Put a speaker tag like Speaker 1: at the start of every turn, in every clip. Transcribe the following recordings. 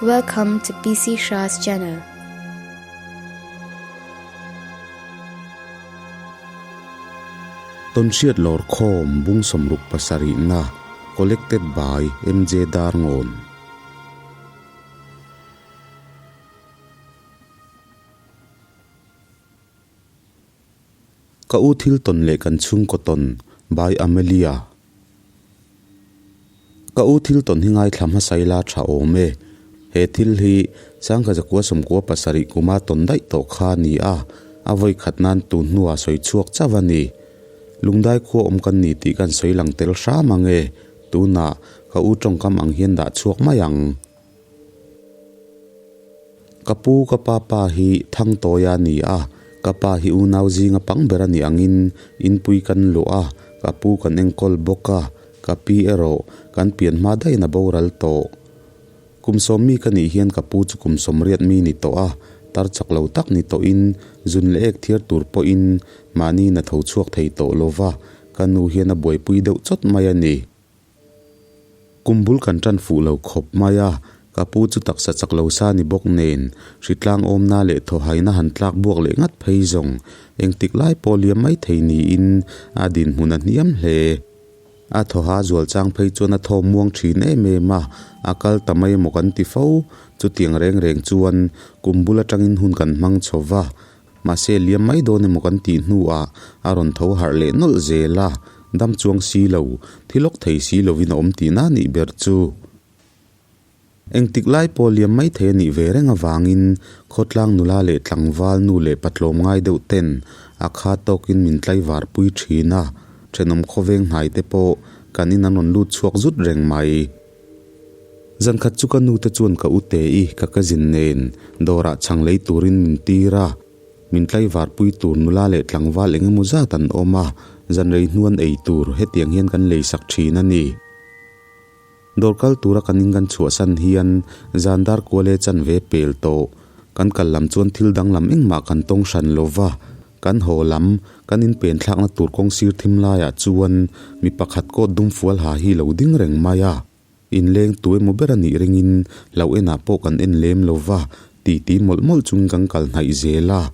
Speaker 1: Welcome to PC Shah's channel.
Speaker 2: Tawnhriat Lawrkhawm Bung 67 na Collected by MJ Darngawn. Ka u thil tawn leh kan chhungkaw tawn by Amelia. Ka u thil tawn hi ngaithla hmasa ila tha awm e. He thil hi Sangkha Zakua Sawmkua pasarih kuma tawn daih tawh kha a ni a, a vawi khat nan tun hnuah sawi chhuak chauh a ni. Lungdai khua awm kan ni tih kan sawi lang tel hram ang e. Tunah ka u tawngkam ang hian dah chhuak mai ang. Ka pu ka pa pa hi Thangtawia a ni a, ka pa hi unau zinga pang ber a nih angin inpui kan luah a, ka pu kan enkawl bawk a, ka pi erawh kan pian hma daihin a boral tawh. Kum sawmmi ka nih hian ka pu chu kum sawmriat mi ni tawh a, tar chak lo tak ni tawhin zun leh ek thiar tur pawhin mahni na tho chhuak thei tawh lova, ka nu hian a buaipui deuh chawt mai a ni. Kum bul kan tan fuh lo khawp mai a, ka pu chu taksa chak lo sa ni bawk nen, hritlang awmna leh thawhaina han tlak buak leh ngat phei zawng engtik lai pawh liam mai thei niin a dinhmun a hniam hle. A thawha zual chang phei chuan a thawm muang thin em em a, a kal ta mai emaw kan ti fo. Chutiang reng reng chuan kum bul atangin hun kan hmang chho va, Mahse liam mai dawn emaw kan tih hnuah a rawn tho harh leh nawlh zel a, dam chuang si lo, thi lawk thei si lovin a awm tihna a nih ber chu. Engtik lai pawh liam mai thei a nih ve reng avangin khawtlang nula leh tlangval nu leh patlawm ngai deuh ten a kha tawkin min tlaivar pui thin a, thenawm khawveng hnai te pawh kan in an rawn lut chhuak zut reng mai. Zankhat chu ka nute chuan ka ute-i ka cousin nen dawrah chhang lei turin min tir a, min tlaivar pui tur nula leh tlangval eng emaw zat an awm a, zanrei hnuan ei tur hetiang hian kan lei sak thin a ni. Dawr kal tura kan in kan chhuahsan hian zan dar kual e chanve pel tawh kan kal lam chuan thil danglam engmah kan tawng hran lo va, Kan haw lam, kan inpen thlakna tur kawng sir thim laiah chuan mi pakhat coat dum fual ha hi lo ding reng mai a. Inleng tu emaw ber a nih ringin hlauh enah pawh kan en lem lo va, titi mawlh mawlh chungin kan kal hnaih zel a.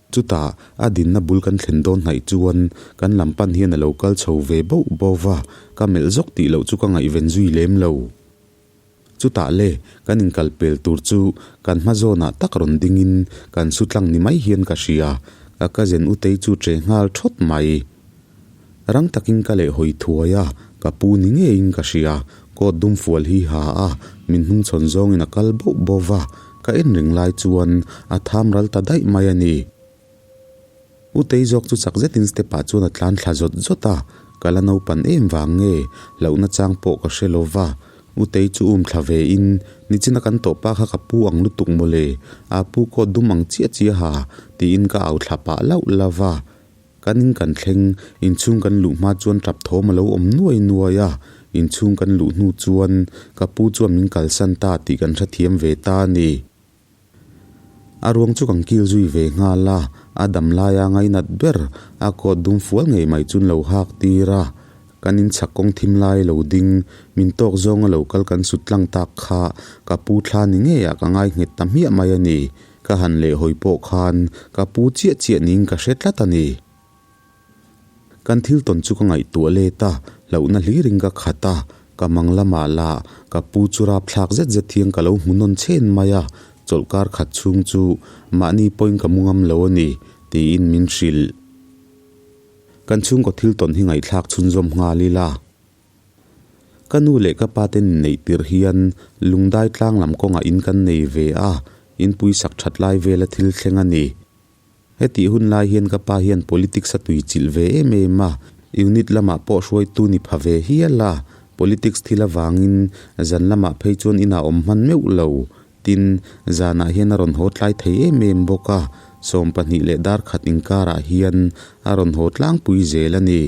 Speaker 2: Chutah, a dinna bul kan thlen dawn hnaih chuan kan lam pan hian a lo kal chho ve bauh bauh va, ka melh zawk tih loh chu ka ngaihven zui lem lo. Chutah le, kan inkal pel tur chu kan hma zawnah tak rawn dingin kan su tlang ni mai hian ka hria, ka cousin Utei chu che nghal thawt mai. Rang takin ka leh hawi thuai a, ka pu ni ngeiin ka hria, coat dum fual hi ha a, min hnungchhawn zawngin a kal bauh bauh va, ka en reng lai chuan a tham ral ta daih mai a ni. Utei zawk chu chak zetin step ah chuan a tlan thla zawt zawt a, ka la naupan em vang nge lohna chang pawh ka hre lo va. Utei chu um thla ve in, nichina kan tawh pa kha ka pu ang lutuk mawle, a pu coat dum ang chiah chiah ha, tiin ka au thla pah lauh lauh va. Kan in kan thleng, inchhung kan luh hma chuan tap thawm a lo awm nuai nuai a, inchhung kan luh hnu chuan ka pu chuan min kalsan ta tih kan hrethiam ve ta a ni. A ruang chu kan kil zui ve nghal a, a dam laia ngainat ber a coat dum fual ngei mai chuan lo hak tir a, kan inchhak kawng thim lai lo ding, min tawk zawnga lo kal kan sut tlang tak kha ka pu thla ni ngeiah ka ngai nghet ta hmiah mai a ni, ka han lehhawi pawh khan ka pu chiah chiah niin ka hre tlat a ni. Kan thil tawn chu ka ngaihtuah let a, hlauhna hlirin ka khat a, ka mang lamah lah ka pu chu rapthlak zet zet hian ka lo hmu nawn chhen mai a, chawlhkar khat chhung chu mahni pawhin ka mu ngam lo a ni, tiin min hrilh. Kan chhungkaw thil tawn hi ngaihthlak chhunzawm nghal ila. Ka nu leh ka pa te inneih tirh hian lungdai tlang lam kawngah in kan nei ve a, inpui sak that lai vela thil thleng a ni. Hetih hun lai hian ka pa hian politics a tuichilh ve em em a, unit lamah pawh hruaitu ni pha ve hial a, politics thil avangin zan lamah phei chuan inah awm hman meuh lo, tin, zanah hian a rawn haw tlai thei em em bawk a, 12 leh dar khat inkarah hian a rawn haw tlangpui zel a ni.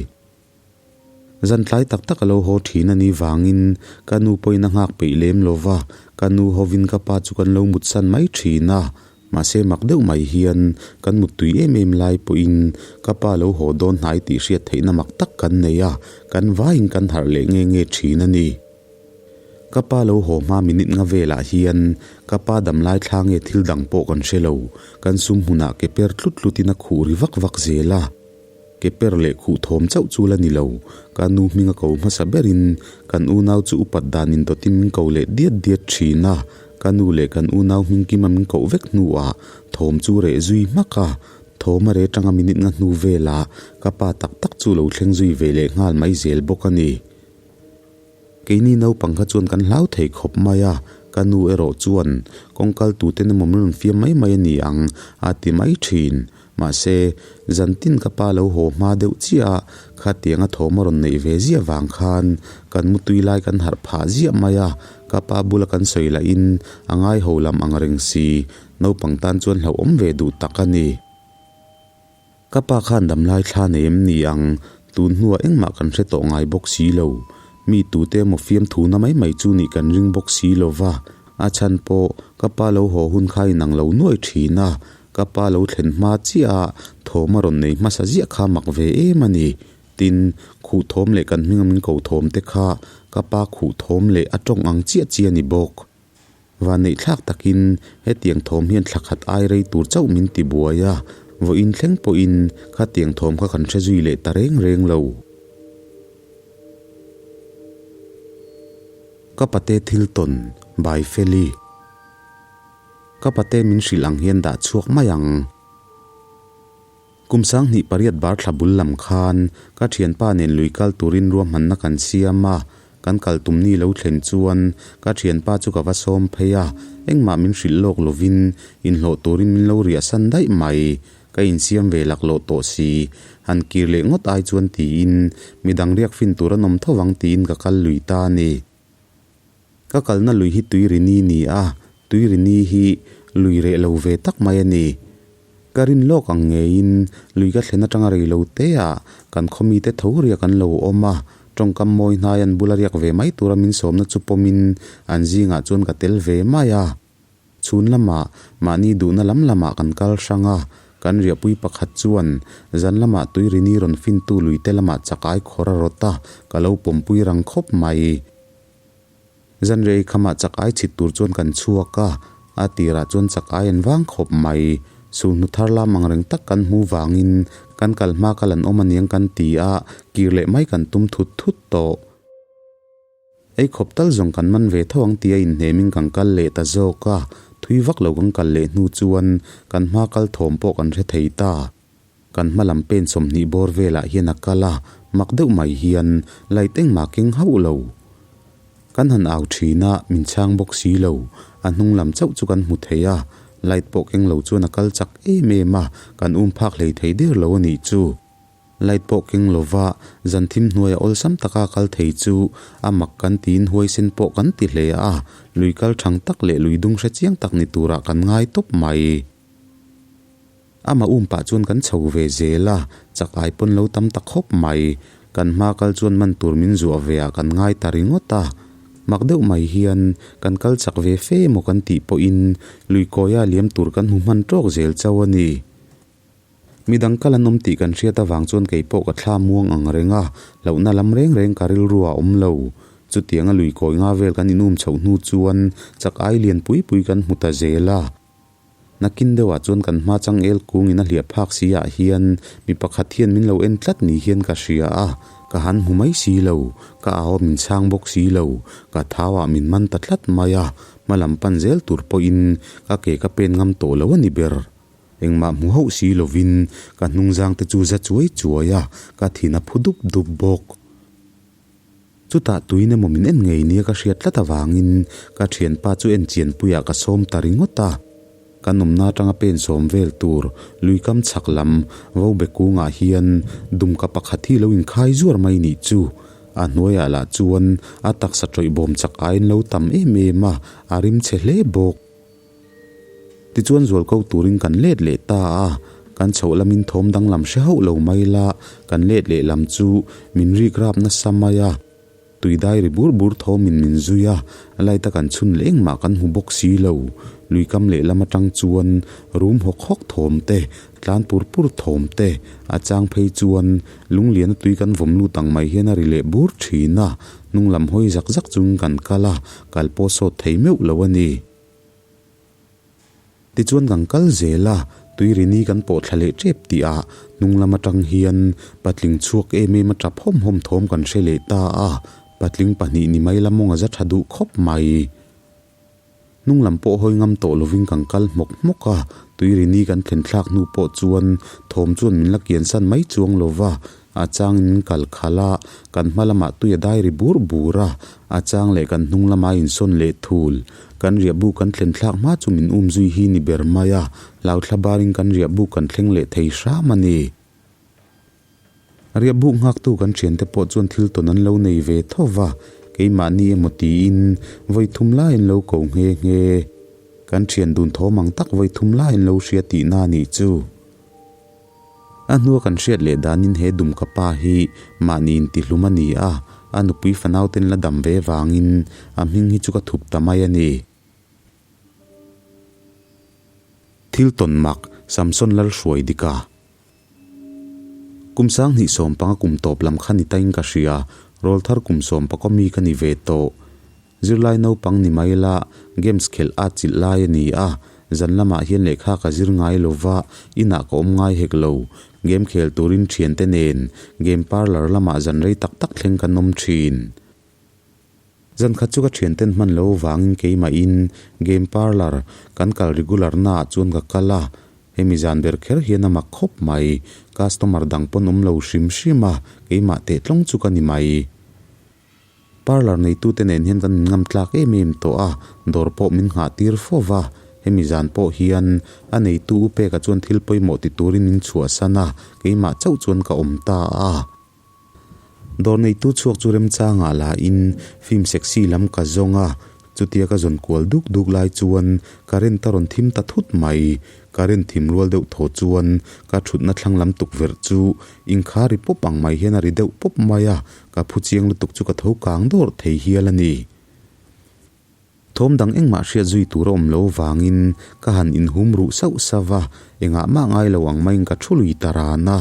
Speaker 2: Zan tlai tak tak a lo haw thin a nih vangin ka nu pawhin a nghak peih lem lo va, ka nu hovin ka pa chu kan lo mutsan mai thin a. Mahse mak deuh mai hian kan muttui em em lai pawhin ka pa lo haw dawn hnai tih hriat theihna mak tak kan nei a, kan vaiin kan harh leh nge nge thin a ni. Ka pa lo haw hma minute nga velah hian ka pa damlai thla nge thil dang pawh kan hre lo, kan sum hmunah ke per tlut tlutin a khuh ri vak vak zel a. Ke per leh khuh thawm chauh chu la ni lo, ka nu hming a ko hmasa berin kan unau chu upat dan indawtin min ko leh diat diat thin a, ka nu leh kan unau hming kima min koh vek hnuah thawm chu reh zui hmak a, thawm a reh tanga minute nga hnu velah ka pa tak tak chu lo thleng zui ve leh nghal mai zel bawk a ni. Keini naupang kha chuan kan hlau thei khawp mai a, ka nu erawh chuan kawngkal tuten emaw min rawn fiam mai mai a ni ang a ti mai thin. Mahse, zan tin ka pa lo haw hma deuh chiah a, khatianga thawm a rawn neih ve ziah vang khan kan mutui lai kan harh phah ziah mai a, ka pa bula kan sawi lahin a ngai ho lam ang reng si, naupang tan chuan hlauhawm ve duh tak a ni. Ka pa khan damlai thla nei em ni ang, tun hnuah engmah kan hre tawh ngai bawk si lo. Mi tute emaw fiamthu na mai mai chu nih kan ring bawk si lo va, a chhan pawh ka pa lo haw hun kha inang lo nuai thin a, ka pa lo thlen hma chiah a thawm a rawn nei hmasa ziah kha mak ve em a ni. Tin, khuh thawm leh kan hminga min ko thawm te kha ka pa khuh thawm leh a tawng ang chiah chiah a ni bawk. Vanneih thlak takin hetiang thawm hian thla khat ai rei tur chauh min ti buai a, vawiin thleng pawhin khatiang thawm kha kan hre zui leh ta reng reng lo. Ka pate thil tawn, Bai Feli. Ka pate min hrilh ang hian dah chhuak mai ang. Kum 28 bar thla bul lam khan ka thianpa nen lui kal turin ruahmanna kan siam a, kan kal tum ni lo thlen chuan ka thianpa chu ka va sawm phei a, engmah min hrilh lawk lovin inhlawh turin min lo riah san daih mai. Ka insiam ve laklawh tawh si, han kir leh ngawt ai chuan tiin midang riak fin tur an awm tho vang tiin ka kal lui ta a ni. Ka kalna lui hi Tuirini ni a, Tuirini hi lui reh lo ve tak mai a ni. Ka rin lawk ang ngeiin lui ka thlen atanga rei lo te ah kan khaw mite tho riak an lo awm a, tawngkam mawi hnai an bula riak ve mai tura min sawmna chu pawmin an zingah chuan ka tel ve mai a. Chhun lamah mahni duhna lam lamah kan kal hrang a, kan riahpui pakhat chuan zan lamah Tuirini rawn fintu luite lamah chakai khawr a rawt a, ka lo pawmpui rang khawp mai. Zanrei khamah chak ai chhit tur chuan kan chhuak a, a tirah chuan chak ai an vang khawp mai. Sulhnu thar lam ang reng tak kan hmu vangin kan kal hma kal an awm aniang kan ti a, kir leh mai kan tum thut thut tawh. Ei khawp tal zawng kan man ve tho ang tia inhnemin kan kal leh ta zawk a, thui vak lo kan kal leh hnu chuan kan hma kal thawm pawh kan hre thei ta. Kan hma lam pen 20 bawr velah hian a kal a, mak deuh mai hian light engmah keng hauh lo. Kan han au thin a, min chhang bawk si lo. A hnung lam chauh chu kan hmu thei a, light pawh keng lo chuan a kal chak em em a, kan um phak hlei thei der lo a nih chu. Light pawh keng lova zan thim hnuaia awlsam taka kal thei chu a mak kan tiin huaisen pawh kan ti hle a, lui kal thang tak leh lui dung hre chiang tak ni turah kan ngai tawp mai. Amah um pah chuan kan chho ve zel a, chak ai pawn lo tam ta khawp mai. Kan hma kal chuan man tur min zuah ve ah kan ngai ta ringawt a. Mak deuh mai hian kan kal chak ve fe emaw kan tih pawhin lui kawia liam tur kan hmu hman tawk zel chauh a ni. Midang kal an awm tih kan hriat avang chuan kei pawh ka thla muang ang reng a, hlauhna lam reng reng ka rilru ah awm lo. Chutianga lui kawi nga vel kan in um chhoh hnu chuan chak ai lian pui pui kan hmu ta zel a. Nakin deuhah chuan kan hma changel kungin a hliah phak si ah hian mi pakhat hian min lo en tlat ni hian ka hria a, ka han hmu mai si lo, ka au a min chhang bawk si lo, ka thau ah min man ta tlat mai a, hma lam pan zel tur pawhin ka ke ka pen ngam tawh lo a ni ber. Engmah hmu hauh si lovin ka hnungzang te chu za chuai chuai a, ka thin a phu dup dup bawk. Chutah tuin emaw min en ngei nia ka hriat tlat avangin ka thianpa chu en chianpuiah ka sawm ta ringawt a. Kan awmna atanga pen sawm vel tur lui kam chhak lam vo be kungah hian dumka pakhat hi lo inkhai zuar mai nih chu. A hnuaiah lah chuan a taksa tawih bawm chak aiin lo tam em em a, a rim chhe hle bawk. Tichuan zual ko turin kan let leh ta a, kan chhoh lamin thawm danglam hre hauh lo mai la, kan let leh lam chu min rik rap nasa mai a. Tui dai ri bur bur thawmin min zui a, light a kan chhun leh engmah kan hmu bawk si lo. Lui kam leh lam atang chuan rum hawk hawk thawm te, tlan pur pur thawm te, a chang phei chuan lungliana tui kan vawm lut ang mai hian a ri leh bur thin a. Hnung lam hawi zak zak chungin kan kal a, kal pawh sawt thei meuh lo a ni. Tichuan kan kal zel a, tuirini kan pawh thla leh tep tih ah hnung lam atang hian patling chhuak em em a tap hawm hawm thawm kan hre leh ta a, patling pahnih ni mai la mawng a za tha duh khawp mai. Hnung lam pawh hawi ngam tawh lovin kan kal hmawk hmawk a, tuirini kan thlen thlak hnu pawh chuan thawm chuan min la kiansan mai chuang lova, a changin min kal khalh a, kan hma lamah tui a dai ri bur bur a, a chang leh kan hnung lama insawn leh thul. Kan riahbuk kan thlen thlak hma chu min um zui hi ni ber mai a, hlauthla barin kan riahbuk kan thleng leh thei hram a ni. Riahbuk nghaktu kan thiante pawh chuan thil tawn an lo nei ve tho va, keimahni emaw tiin vawi thum lai an lo ko nghe nghe. Kan thian dun thawm ang tak vawi thum lai an lo hria tihna a nih chu. A hnua kan hriat leh danin he dumka pa hi mahni intihlum a ni a, a nupui fanauten la dam ve vangin a hming hi chu ka thup ta mai a ni. Thil tawn mak, Samson Lalhruai dika. Kum sanghnih sawm panga kum tawp lam kha ni tain ka hria, rawlthar kum sawm pakaw mi ka ni ve tawh. Zirlai naupang ni mai la, games khelh a chilh lai a ni a, zan lamah hian lehkha ka zir ngai lo va, inah ka awm ngai hek lo. Game khel turin thiante nen game parlour lamah zan rei tak tak thleng kan awm thin. Zan khat chu ka thianten hman lo vangin keimahin game parlour kan kal regular naah chuan ka kal a, hemi zan ber kher hian a mak khawp mai. Customer dang pawn awm lo hrim hrim a, keimah tehtlawng chu ka ni mai. Parlour neitute nen hian kan inngam tlak em em tawh a, dawr pawh min nghah tir fo va, hemi zan pawh hian a neitu u peka chuan thil pawimawh ti turin min chhuahsan a, keimah chauh chuan ka awm ta a. Dawr neitu chhuak chu remchangah la in film sexy lam ka zawng a, chutia ka zawn kual duk duk lai chuan current a rawn thim ta thut mai. Current thim rual deuh thaw chuan ka thutna thlang lam tukverh chu inkhar ri pawp ang mai hian a ri deuh pawp mai a, Ka phu chiang lutuk chu ka tho kang dawrh thei hial a ni. Thawm dang engmah hriat zui tur a awm lo vangin ka han inhum ruh sauh sauh va, engah mah ngai lo ang maiin ka thu lui ta ran a.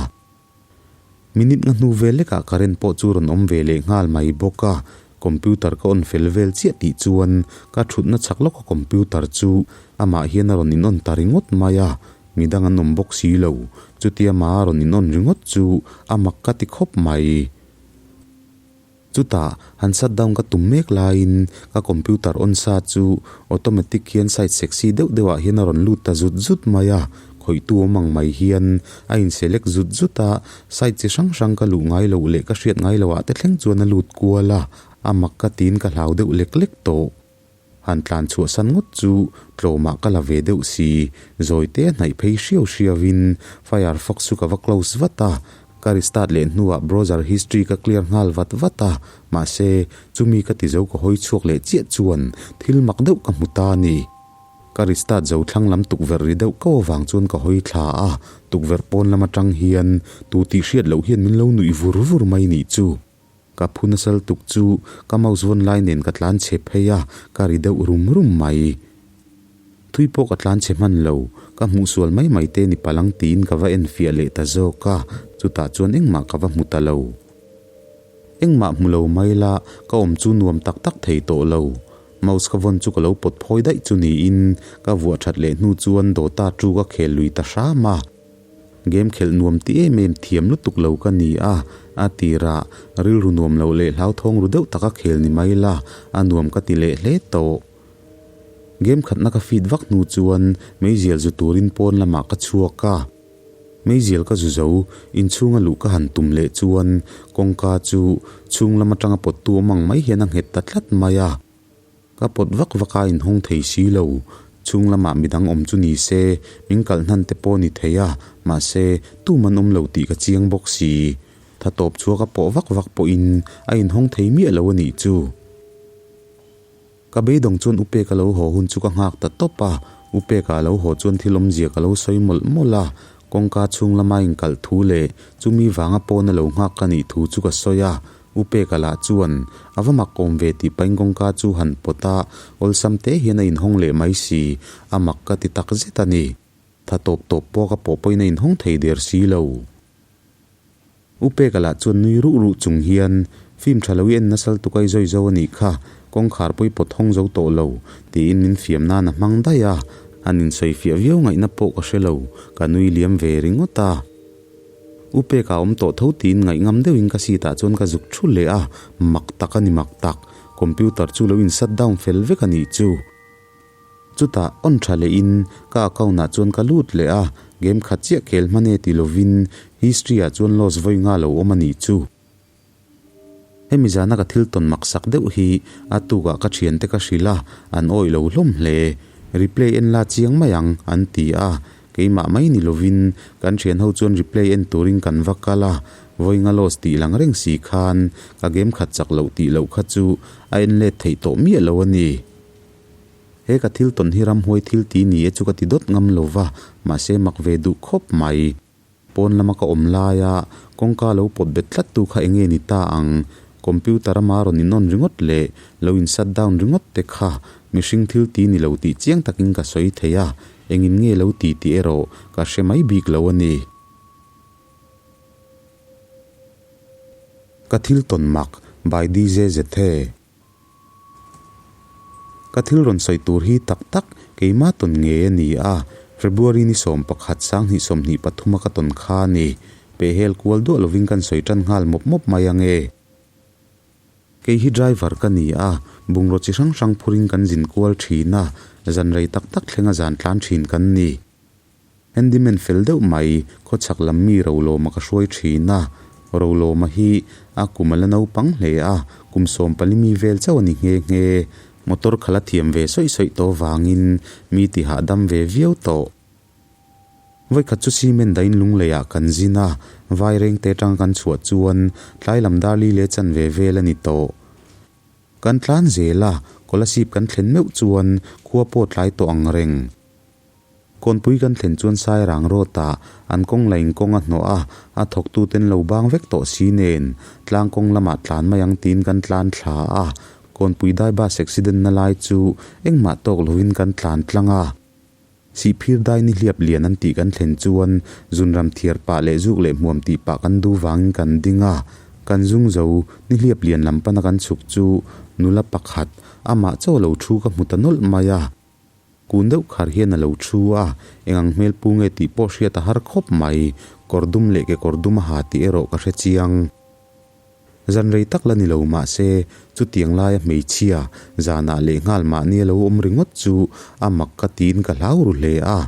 Speaker 2: Minute nga hnu vel lekah current pawh chu rawn awm ve leh nghal mai bawk a, computer ka on fel vel chiah tih chuan ka thutna chak lawka computer chu amah hian a rawn in on ta ringawt mai a, midang an awm bawk si lo, chutia mah a rawn in on ringawt chu a mak ka ti khawp mai. Chutah, han shut down ka tum mek laiin ka computer on sa chu automatic hian site sexy deuh deuhah hian a rawn lut ta zut zut mai a, khawihtu awm ang mai hian a in select zut zut a, site chi hrang hrang ka luh ngai loh leh ka hriat ngai loh ah te thleng chuan a lut kual a, a mak ka tiin ka hlau deuh lek lek tawh. Han tlan chhuahsan ngawt chu tlawmah ka la ve deuh si, zawite a hnaih phei hriau hriauin Firefox chu ka va close vat a, ka restart leh hnuah browser history ka clear nghal vat vat a, mahse chumi ka ti zo ka hawi chhuak leh chiah chuan thil mak deuh ka hmu ta a ni. Ka restart zo thlang lam tukverh ri deuh kau avang chuan ka hawi thla a, tukverh pawn lam atang hian tu tih hriat loh hian min lo nuih vur vur mai nih chu. Ka phu nasal tuk chu ka mouse vawn lai nen ka tlan chhe phei a, ka ri deuh rum rum mai. Thui pawh ka tlan chhe hman lo, ka hmuh sual mai mai te ni palang tiin ka va en fiah leh ta zawk a, chutah chuan engmah ka va hmu ta lo. Engmah hmu lo mai la, ka awm chu nuam tak tak thei tawh lo. Mouse ka vawn chu ka lo pawt phawi daih chu niin, ka vuah that leh hnu chuan Dota two ka khel lui ta hram a. Game khelh nuam ti em em thiam lutuk lo ka ni a, a tirah rilru nuam loh leh hlauthawng ru deuh taka khel ni mai la, a nuam ka ti leh hle tawh. Game khatna ka fit vak hnu chuan meizial zu turin pawn lamah ka chhuak a. Meizial ka zu zo, inchhunga luh ka han tum leh chuan kawngka chu chhung lam atanga pawttu awm ang mai hian a nghet ta tlat mai a. Ka pawt vak vak a inhawng thei si lo. Chhung lamah midang awm chu ni se, min kalh hnan te pawh ni thei a, mahse, tum an awm lo tih ka chiang bawk si. Tha tawp chhuak a pawh vak vak pawhin a inhawng thei miah lo a nih chu. Ka beidawng chuan Upeka lo haw hun chu ka nghak ta tawp a, Upeka a lo haw chuan thil awmzia ka lo sawi mawlh mawlh a, kawngka chhung lama inkalh thu leh chumi vanga pawn a lo nghak ka nih thu chu ka sawi a, U Peka lah chuan a va mak awm ve tih pain kawngka chu han pawt a, awlsam te hian a inhawng leh mai si, a mak ka ti tak zet a ni. Tha tawp tawp pawh ka pawh pawhin a inhawng thei der si lo. U Peka lah chuan nui ruh ruh chung hian, Film tha lo i en nasal tuk a i zawi zo a nih kha, kawngkhar pawh i pawt hawng zo tawh lo, tiin min fiam nan a hmang daih a. Han insawifiah viau ngaihna pawh ka hre lo, ka nui liam ve ringawt a. U pek a awm tawh tho tiin ngaihngam deuhin ka seat ah chuan ka zuk thu leh a, mak tak a ni mak tak, computer chu lo in shut down fel vek a nih chu. Chutah on tha leh in ka account ah chuan ka lut leh a, game khat chiah khel hman e ti lovin history ah chuan loss vawi nga lo awm a nih chu. Hemi zana ka thil tawn mak sak deuh hi a tukah ka thiante ka hrilh a, an awih lo hlawm hle. Replay en la chiang mai ang, an ti a. Keimah mai ni lovin kan thian ho chuan replay en turin kan va kal a, vawi nga loss tih lang reng si khan ka game khat chak loh tih loh kha chu a en let theih tawh miah lo a ni. He ka thil tawn hi ramhuai thil ti ni e chu ka ti dawt ngam lo va, mahse mak ve duh khawp mai. Pawn lama ka awm laia kawngka lo pawt bet tlat tu kha enge ni ta ang? Computer ama rawn in on ringawt leh lo in shut down ringawt te kha mihring thil ti ni lo tih chiang takin ka sawi thei a, engin nge lo ti tih erawh ka hre mai bik lo a ni. Ka thil tawn mak by DJ Zethe. Ka thil rawn sawi tur hi tak tak keimah tawn ngei a ni a, February ni 11 2023 a ka tawn kha a ni. Pehhel kual duah lovin kan sawi tan nghal mawp mawp mai ang e. Kei hi driver ka ni a, bungraw chi hrang hrang phurin kan zin kual thin a, zan rei tak tak thlenga zan tlan thin kan ni. Handyman fel deuh mai, khawchhak lam mi Rolawma ka hruai thin a. Rolawma hi a kum a la naupang hle a, kum 14 mi vel chauh a ni nghe nghe. Motor khalh a thiam ve sawih sawih tawh vangin mi ti hahdam ve viau tawh. Vawikhat chu cement dahin lungleiah kan zin a, vairengte atanga kan chhuah chuan tlai lam dar li leh chanve vel a ni tawh. Kan tlan zel a, Kolasib kan thlen meuh chuan khua pawh tlai tawh ang reng. Kawnpui kan thlen chuan Sairang road ah an kawng la in kawng a hnawh a, a thawktu ten lo bang vek tawh si nen tlang kawng lamah tlan mai ang tiin kan tlan thla a, Kawnpui dai bus accident na lai chu engmah tawk lovin kan tlan tlang a. Sihphir dai ni hliap lian an tih kan thlen chuan zunram thiar pah leh zuk leh hmuam tih pah kan duh vangin kan ding a, kan zung zo ni hliap lian lam pana kan chhuk chu nula pakhat amah chaw lo thu ka hmu ta nawlh mai a. Kun deuh khar hian a lo thu a, eng ang hmel pu nge tih pawh hriat a har khawp mai, kawr dum leh kekawr dum a ha tih erawh ka hre chiang. Zan rei tak la ni lo mahse, chutiang laia hmeichhia, zanah leh nghal mahni a lo awm ringawt chu a mak ka tiin ka hlau ru hle a.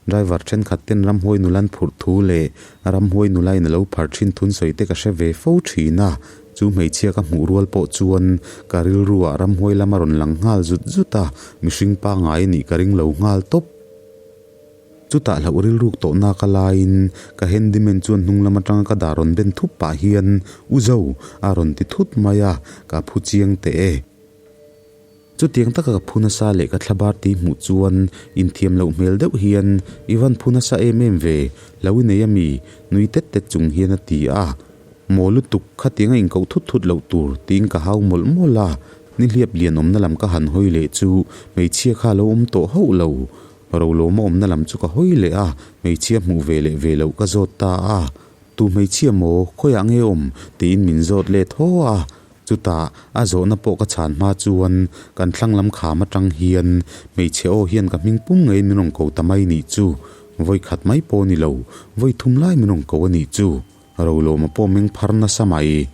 Speaker 2: Driver thenkhat ten ramhuai nula an phurh thu leh ramhuai nula in a lo phar thin thun sawi te ka hre ve fo thin a, chu hmeichhia ka hmuh rual pawh chuan ka rilru ah ramhuai lam a rawn lang nghal zut zut a, mihring pangngai a nih ka ring lo nghal tawp. Chutah hlauh rilruk tawh nak a laiin ka handyman chuan hnung lam atanga ka dar rawn ben thup pah hian U Zo! a rawn ti thut mai a, ka phu chiang teh e. Chutiang taka ka phu nasa leh ka thlabar tih hmuh chuan inthiam loh hmel deuh hian i van phu nasa em em ve, lo i nei ami? nui tet tet chung hian a ti a. Maw lutuk, khatiang a inkoh thut thut loh tur tiin ka hau mawlh mawlh a, nihliap lian awmna lam ka han hawi leh chu hmeichhia kha a lo awm tawh hauh lo. Rolawma awmna lam chu ka hawi leh a, hmeichhia hmuh ve leh ve loh ka zawt ta a. Tu hmeichhia maw, khawiah nge awm? tiin min zawt let haw a. Chutah, a zawhna pawh ka chhan hma chuan kan thlang lam kham atang hian hmeichhe aw hian ka hming pum ngeiin min rawn ko ta mai nih chu. Vawi khat mai pawh ni lo, vawi thum lai min rawn ko a nih chu. Rolawma pawh meng phar nasa mai.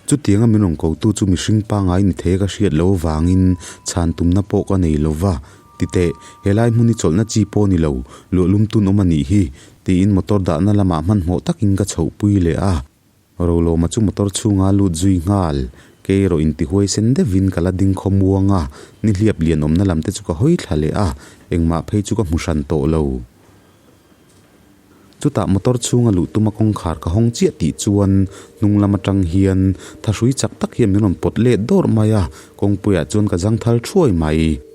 Speaker 2: Chutianga min rawn kotu chu mihring pangngai ni thei ka hriat loh avangin chhan tumna pawh ka nei lo va. Titeh, helai hmun hi chawlhna chi pawh ni lo, luahlum tun awm a nih hi, tiin motor dahna lamah hmanhmawh takin ka chhohpui leh a. Rolawma chu motor chhunga lut zui nghal. Kei erawh intihuai sen deuhin ka la ding khaw muang a, nihliap lian awmna lam te chu ka hawi thla leh a, engmah phei chu ka hmu hran tawh lo. Chutah motor chhunga luh tuma kawngkhar ka hawng chiah tih chuan hnung lam atang hian thahrui chak tak hian min rawn pawt let dawrh mai a, kawngpuiah chuan ka zangthal thuai mai.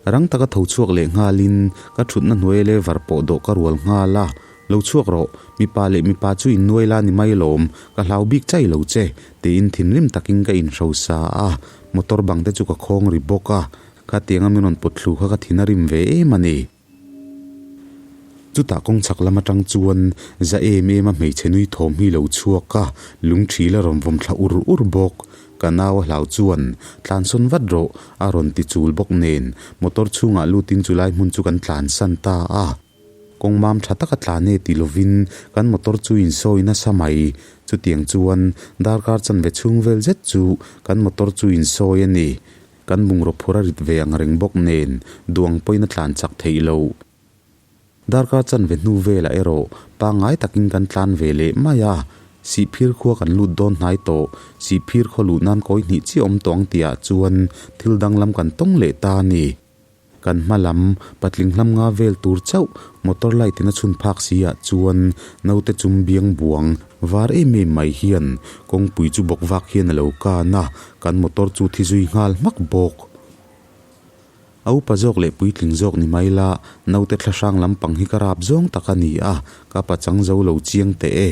Speaker 2: Rang taka tho chhuak leh nghalin ka thutna hnuai lever pawh dawh ka rual nghal a, Lo chhuak rawh, mipa leh mipa chu innuai la ni mai lawm, ka hlau bik chai lo che, tiin thinrim takin ka inhrosa a, motor bang te chu ka khawng ri bawk a, khatianga min rawn pawt thlu kha ka thin a rim ve em a ni. Chutah kawng chhak lam atang chuan za em em a hmeichhe nui thawm hi lo chhuak a, lungthil a rawn vawm thla ur ur bawk. Ka nau a hlau chuan, Tlansawn vat rawh, a rawn ti chul bawk nen, motor chhungah lutin chulai hmun chu kan tlansan ta a. Kawng mam tha taka tlan e ti lovin kan motor chu insawi nasa mai. Chutiang chuan darkar chanve chhung vel zet chu kan motor chu insawi a ni. Kan bungraw phur a rit ve ang reng bawk nen duang pawhin a tlan chak theih loh. Darkar chanve hnu velah erawh pangngai takin kan tlan ve leh mai a. Sihphir khua kan lut dawn hnai tawh. Sihphir khaw luh nan kawi hnih chiah awm tawh ang tihah chuan thil danglam kan tawng leh ta a ni. Kan hma lam patling hlam nga vel tur chauh motor light in a chhun phak si ah chuan naute chum biang buang var em em mai hian kawngpui chu bawk vak hian a lo kan a, kan motor chu thi zui nghal hmak bawk. A upa zawk leh puitling zawk ni mai la, naute thlahrang lampang hi ka rap zawng tak a ni a, ka pachang zo lo chiang teh e.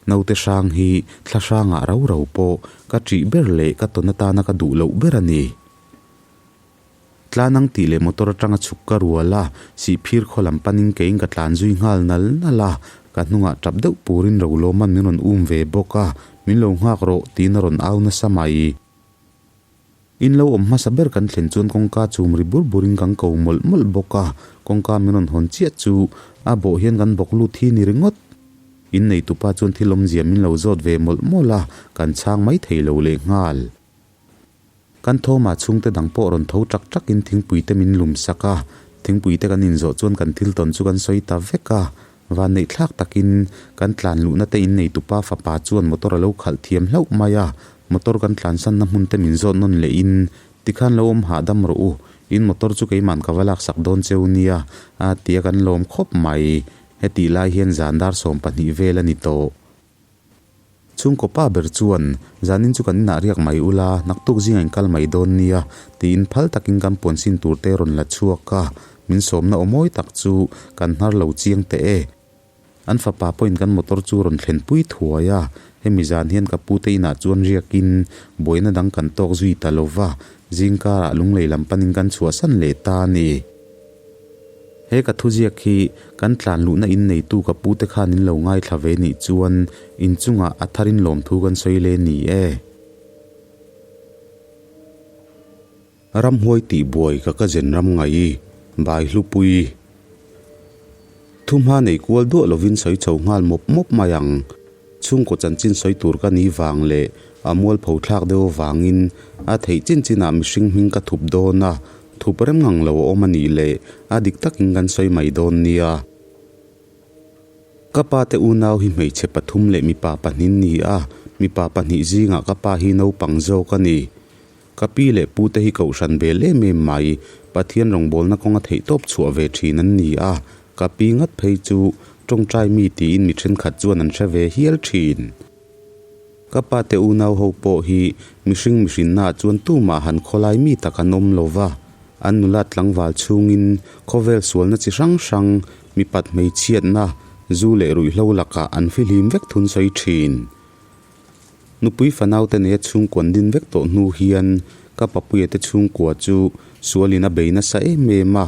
Speaker 2: Naute hrang hi thlahrangah rau rau pawh ka ṭih ber leh ka tawn atana ka duh loh ber a ni. Tlan ang tih leh motor atanga chhuk ka rual a, Sihphir khaw lam panin keiin ka tlan zui nghal nal nal a, ka hnungah tap deuh purin Rolawman min rawn um ve bawk a, min lo nghak rawh tiin a rawn au nasa mai. In lo awm hmasa ber kan thlen chuan kawngka chum ri bur burin kan ko mawlh mawlh bawk a, kawngka min rawn hawn chiah chu a bawh hian kan bawk lut hi ni ringawt. In neitupa chuan thil awmzia min lo zawt ve mawlh mawlh a, kan chhang mai thei lo lehnghal. Kan thawmah chhungte dang pawh rawn tho ṭak ṭakin thingpui te min lum sak a, thingpui te kan inzawh chuan kan thil tawn chu kan sawi ta vek a. Vanneih thlak takin kan tlan luhna te inneitupa fapa chuan motor a lo khalh thiam hlauh mai a, motor kan tlansanna hmun te min zawt nawn lehin tikhan lo awm hahdam rawh u, in motor chu keiman ka va laksak dawn cheu nia a ti a kan lawm khawp mai. Hetih lai hian zan dar 12 vel a ni tawh. Chhungkaw pa ber chuan, Zanin chu kan inah riak mai ula, naktuk zingah in kal mai dawn nia, tiin phal takin kan puan sin tur te rawn la chhuak a, min sawmna aw mawi tak chu kan hnar lo chiang teh e. An fapa pawhin kan motor chu rawn thlenpui thuai a, hemi zan hian ka pute inah chuan riakin buaina dang kan tawk zui ta lo va, zingkarah lunglei lam panin kan chhuahsan leh ta a ni. He ka thuziak hi kan tlan luhna in neitu ka pute khan in lo ngaithla ve nih chuan inchungah a tharin lawmthu kan sawi le ni e. Ramhuai tih buai ka ka zen ram ngai bai hlupui. Thuhma nei kual duah lovin sawi chho nghal mawp mawp mai ang. Chhungkaw chanchin sawi tur ka ni vang leh a mualpho thlak deuh avangin a theih chin chinah mihring hming ka thup dawn a, thup rem ngang lo a awm a nih leh a dik takin kan sawi mai dawn nia. Ka pa te unau hi hmeichhe pathum leh mipa pahnih ni a, mipa pahnih zingah ka pa hi naupang zawk a ni. Ka pi leh pu te hi kohhran bel em em mai, Pathian rawngbawlna kawnga theihtawp chhuah ve thin an ni a, ka pi ngat phei chu tawngtai mi tiin mi thenkhat chuan an hre ve hial thin. Ka pa te unau ho pawh hi mihring mihrinnaah chuan tumah han khawlai mi tak an awm lo va, an nula tlangval chhungin khawvel sualna chi hrang hrang, mipat hmeichhiatna, zu leh ruihhlo lakah an fihlim vek thun sawi thin. Nupui fanaute neia chhungkuan din vek tawh hnu hian ka papuia te chhungkua chu sualin a bei nasa em em a,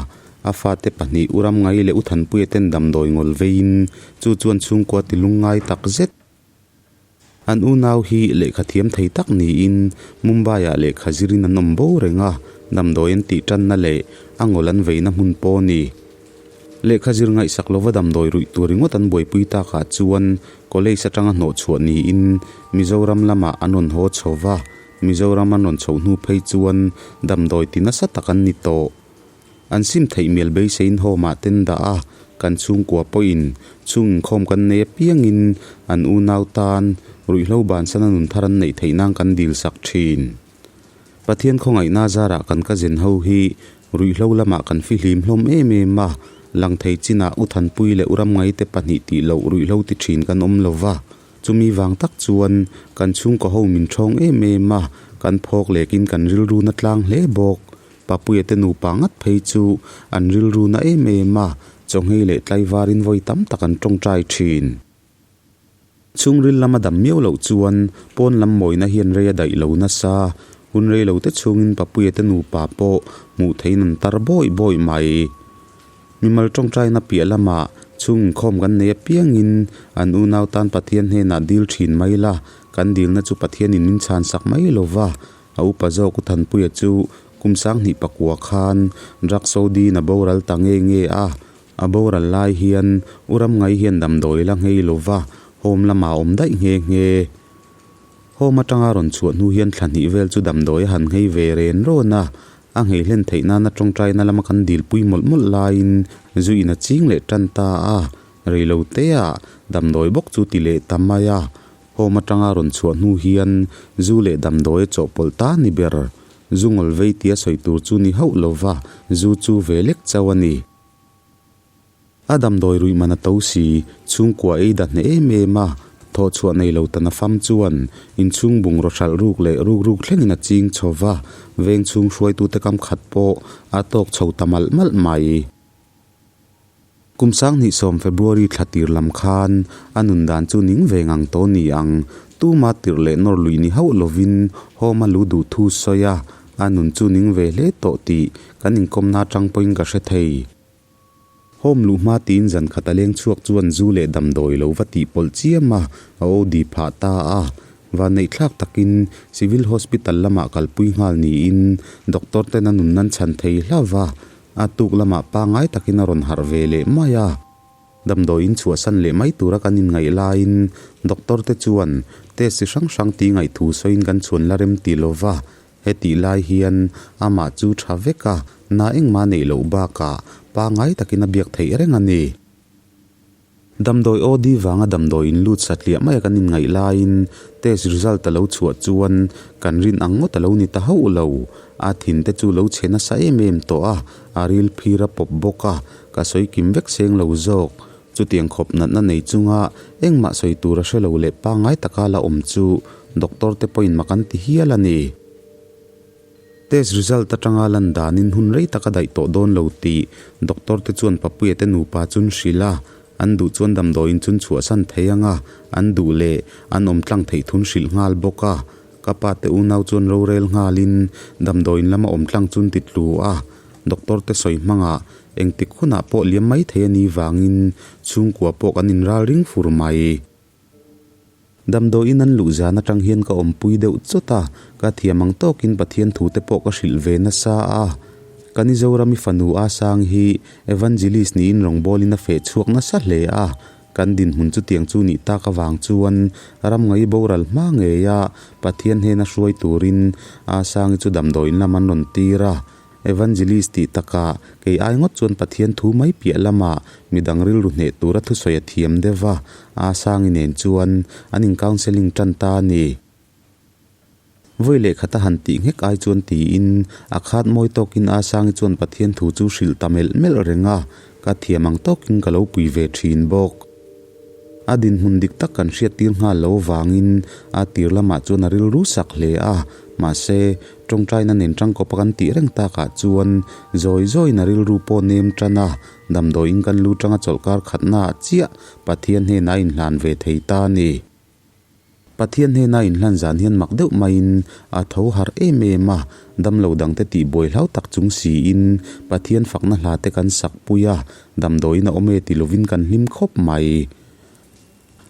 Speaker 2: a fate pahnih U Ramngai leh U Thanpuia ten damdawi ngawl veiin chu chuan chhungkua ti lungngai tak zet. An unau hi lehkha thiam thei tak niin Mumbai-ah lehkha zirin an awm bo reng a, damdawi an tih tanna leh a ngawl an veina hmun pawh a ni. Lehkha zir ngaihsak lova damdawi ruih tur ringawt an buaipui takah chuan college atanga hnawhchhuah niin Mizoram lamah an rawn haw chho va, Mizoram an rawn chhoh hnu phei chuan damdawi ti nasa tak an ni tawh. An sim theih mial beiseiin home ah ten dah a, kan chhungkua pawhin chhung inkhawm kan nei apiangin an unau tan ruihhlo bansana nun thar an neih theih nan kan dilsak thin. Pathian khawngaihna zarah kan ka zen ho hi ruihhlo lamah kan fihlim hlawm em em a, lang thei chinah U Thanpui leh U Ramngaite pahnih tih loh ruihhlo ti thin kan awm lo va, chumi vang tak chuan kan chhungkaw ho min thawng em em a, kan phawk lekin kan rilru na tlang hle bawk. Papuia te nupa ngat phei chu an rilru na em em a, chawnghei leh tlaivarin vawi tam tak an tawngtai thin. Chhungril lama dam miau loh chuan pawn lam mawina hian rei a daih lo nasa. Hun rei lo te chhungin Papuia te nupa pawh hmuh theihin an tar bawi bawi mai. Mimal tawngtaina piah lamah chhung inkhawm kan nei apiangin an unau tan Pathian hnenah dil thin mai la, kan dilna chu Pathianin min chhan sak mai lo va. A upa zawk U Thanpuia chu kum sanghnih pakua khan drugs OD-in a boral ta nge nge a. A boral lai hian U Ramngai hian damdawi la nghei lo va, home lamah a awm daih nghe nghe. Home atanga rawn chhuah hnu hian thla hnih vel chu damdawi a han nghei ve ren rawn a, a nghei hlen theih nana tawngtaina lama kan dilpui mawlh mawlh laiin zu in a ching leh tan ta a, reilo tea damdawi bawk chu ti leh ta mai a. Home atanga rawn chhuah hnu hian zu leh damdawi a chawhpawlh ta ni ber. Zu ngawl vei tia sawi tur chu ni hauh lova, zu chu ve lek chauh a ni. A damdawi ruih man a to si, chhungkua ei da hneh em em a, thawhchhuah nei lo tan a fam chuan inchhung bungraw hralh ruk leh ruk ruk thlengin a ching chho va, veng chhung hruaitute kam khat pawh a tawk chho ta malh malh mai. Kum sanghnih sawm February thla tir lam khan a nun dan chu ning ve ngang tawh ni ang, tuma tirh leh nawr lui ni hauh lovin home a lu duh thu sawi a, a nun chu ning ve hle tawh tih kan inkawmna atang pawhin ka hre thei. Home luh hma tiin zan khat a leng chhuak chuan zu leh damdawi lo va tih pawlh chiam a, a OD phah ta a. Vanneihthlak takin Civil Hospital lamah kalpui nghal niin doctor ten a nun nan chhan thei hlauh va, a tuk lamah pangngai takin a rawn harh ve leh mai a. Damdawiin chhuahsan leh mai tura kan inngaih laiin doctor te chuan test chi hrang hrang tih ngaihthu sawiin kan chhuan la rem ti lo va, Hetih lai hian amah chu tha vek a, na engmah neih loh bakah pangngai takin a biak theih reng a ni. Damdawi OD vanga damdawi in lut satliah maia kan inngaih laiin test result a lo chhuah chuan kan rin ang ngawt a lo ni ta hauh lo. A thin te chu lo chhe nasa em em tawh a, a ril phir a pawp bawk a, ka sawi kim vek seng lo zawk. Chutiang khawp natna nei chunga engmah sawi tur a hre lo leh pangngai taka la awm chu doctor te pawhin mak an ti hial a ni. Test result atanga lan danin hun rei tak a daih tawh dawn lo tih doctor te chuan Papuia te nupa chun hrilh a, an duh chuan damdawiin chun chhuahsan thei ang a, an duh leh an awm tlang theih thun hrilh nghal bawk a. Ka pa te unau chuan rorel nghalin damdawiin lama awm tlang chun ti tlu a, doctor te sawi hmangah Engtik hunah pawh liam mai thei a nih vangin chhungkua pawh kan inral ring fur mai. Damdawiin an luh zan atang hian ka awmpui deuh chawt a, ka thiam ang tawkin Pathian thute pawh ka hrilh ve nasa a. Ka ni Zorami fanu a sang hi Evangelist niin rawngbawlin a feh chhuak nasa hle a, kan dinhmun chutiang chu nih tak avang chuan ram ngai boral hma ngeia Pathian hnena hruai turin a sangi chu damdawiin lam an rawn tir a. Evangelist tih takah kei ai ngawt chuan Pathian thu mai piah lamah midang rilru hneh tura thusawi a thiam deuh va, a Sangi nen chuan an in counselling tan ta a ni. Vawi leh khata han tih nghek ai chuan tiin a khat mawi tawkin a Sangi chuan Pathian thu chu hrilh ta melh melh reng a, ka thiam ang tawkin ka lo pui ve thin bawk. A dinhmun dik tak kan hriattir nghal lo vangin a tir lamah chuan a rilru sak hle a, mahse, tawngtaina nen tangkawpa kan tih reng takah chuan zawi zawiin a rilru pawh nem tan a, damdawiin kan lu tanga chawlhkar khatnaah chiah Pathian hnenah a inhlan ve thei ta a ni. Pathian hnena inhlan zan hian mak deuh maiin a tho harh em em a, damlo dangte tih buai hlau tak chung siin Pathian fakna hla te kan sak pui a, damdawiin a awm e ti lovin kan hlim khawp mai.